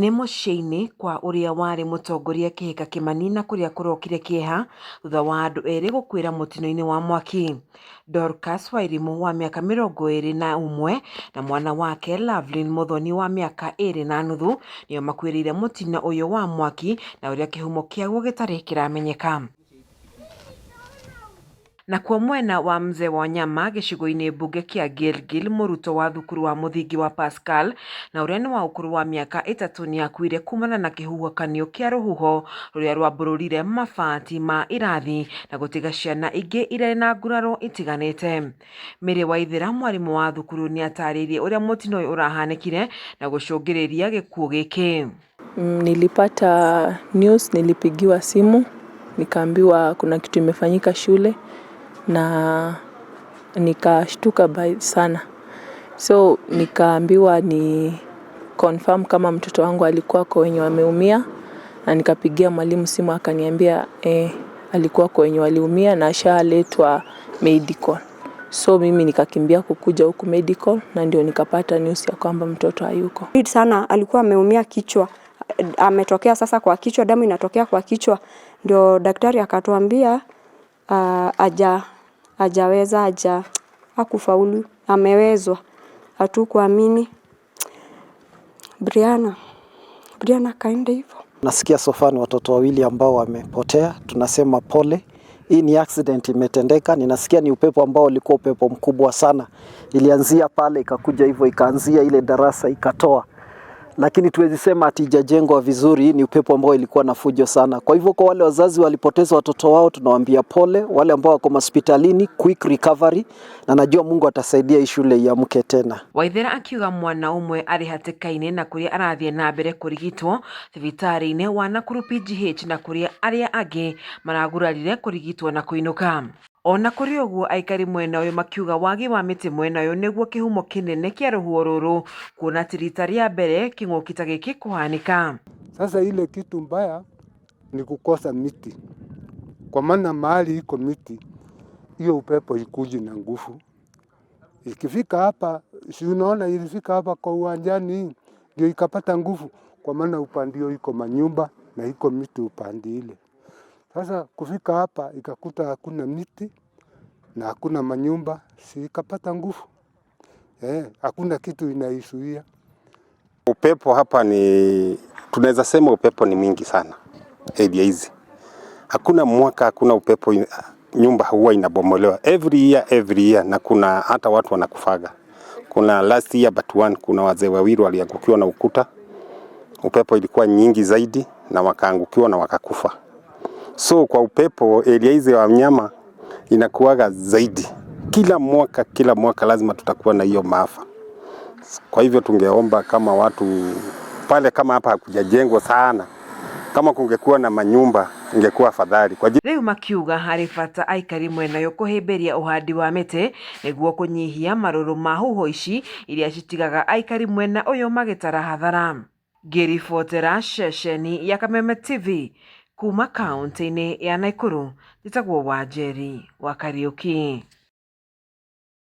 Nĩ mũciĩ-inĩ kwa ũrĩa warĩ mũtongoria Kĩhĩka Kĩmani na kũrĩa kũrokire kĩeha thutha wa andũ erĩ gũkuĩra mũtino-inĩ wa mwaki. Dorcas Wairimu wa mĩaka 21 na mwana wake Lovelyn Muthoni wa mĩaka 2.5 nĩo makuĩrĩire mũtino ũyũ wa mwaki na ũrĩa kĩhumo kĩaguo gĩtarĩ kĩramenyeka. Nakuo mwena wa Mzee Wanyama gĩcigo-inĩ mbunge kĩa Gilgil mũrutwo wa thukuru wa mũthingi wa Pascal na ũrĩa nĩ wa ũkũrũ wa mĩaka 3 nĩakuire kumana na kĩhuhũkanio kĩa rũhuho rũrĩa rwambũrũrire mabati ma irathi na gũtiga ciana ingĩ irĩ na nguraro itiganĩte. Mary Waithera mwarimũ wa thukuru nĩatarĩirie ũrĩa mũtino ũyũ ũrahanĩkire na gũcũngĩrĩria gĩkuũ gĩkĩ. Nilipata news, nilipigiwa simu, nikaambiwa kuna kitu imefanyika shule na nikashtuka sana. So nikaambiwa ni confirm kama mtoto wangu alikuwa kwa wenye wameumia, na nikapigia mwalimu simu akaniambia alikuwa kwa wenye waliumia na ashaletwa medical. So mimi nikakimbia kukuja huku medical na ndio nikapata news ya kwamba mtoto hayuko. Sana alikuwa ameumia kichwa, ametokea sasa kwa kichwa, damu inatokea kwa kichwa, ndio daktari akatuambia hajaweza hakufaulu, amewezwa. Hatukuamini. Brianna kaenda hivyo. Nasikia so far ni watoto wawili ambao wamepotea, tunasema pole. Hii ni accident imetendeka, ninasikia ni upepo ambao ulikuwa upepo mkubwa sana. Ilianzia pale ikakuja hivyo, ikaanzia ile darasa ikatoa. Lakini tuwezi sema ati haijajengwa vizuri, ni upepo ambao ilikuwa na fujo sana. Kwa hivyo kwa wale wazazi walipoteza watoto wao tunawaambia pole, wale ambao wako hospitalini quick recovery, na najua Mungu atasaidia hii shule iamke tena. Waithera akiuga mwana ũmwe arĩ hatĩka-inĩ na kũrĩa arathiĩ na mbere kũrigitwo thibitarĩ-inĩ wa Nakuru PGH na kũrĩa arĩa angĩ maragurarire kũrigitwo na kũinũka. Ona kũrĩ ũguo aikari mwena ũyũ makiuga wagi wa mĩtĩ mwena ũyũ nĩguo kĩhumo kĩnene kĩa rũhuho rũrũ kuona ti rita rĩa mbere kĩng'ũki ta gĩkĩ kũhanĩka. Sasa ile kitu mbaya ni kukosa miti, kwa maana mahali iko miti hiyo upepo ikuji na nguvu. Ikifika hapa, si unaona ilifika hapa kwa uwanjani ndio ikapata nguvu, kwa maana upande hiyo iko manyumba na iko miti upande ile. Sasa kufika hapa ikakuta hakuna miti na hakuna manyumba, si ikapata nguvu. Hakuna kitu inaizuia. Upepo hapa ni tunaweza sema upepo ni mwingi sana area hizi. Hakuna mwaka hakuna upepo, nyumba huwa inabomolewa every year, every year, na kuna hata watu wanakufaga. Kuna last year but one, kuna wazee wawili waliangukiwa na ukuta, upepo ilikuwa nyingi zaidi na wakaangukiwa na wakakufa. So kwa upepo area hizi Wanyama inakuwaga zaidi. Kila mwaka lazima tutakuwa na hiyo maafa. Kwa hivyo tungeomba kama watu pale, kama hapa hakujajengwa sana, kama kungekuwa na manyumba ingekuwa afadhali. Kwa Rĩu makiuga harĩ bata aikari mwena ũyũ kũhĩmbĩria ũhandi wa mĩtĩ nĩguo kũnyihia marũrũ ma huho ici iria citigaga aikari mwena ũyũ magĩtara hathara. Ngĩribotera ceceni ya Kameme TV kuma kaunti-inĩ ya Nakuru, njĩtagwo Wanjeri wa Kariuki.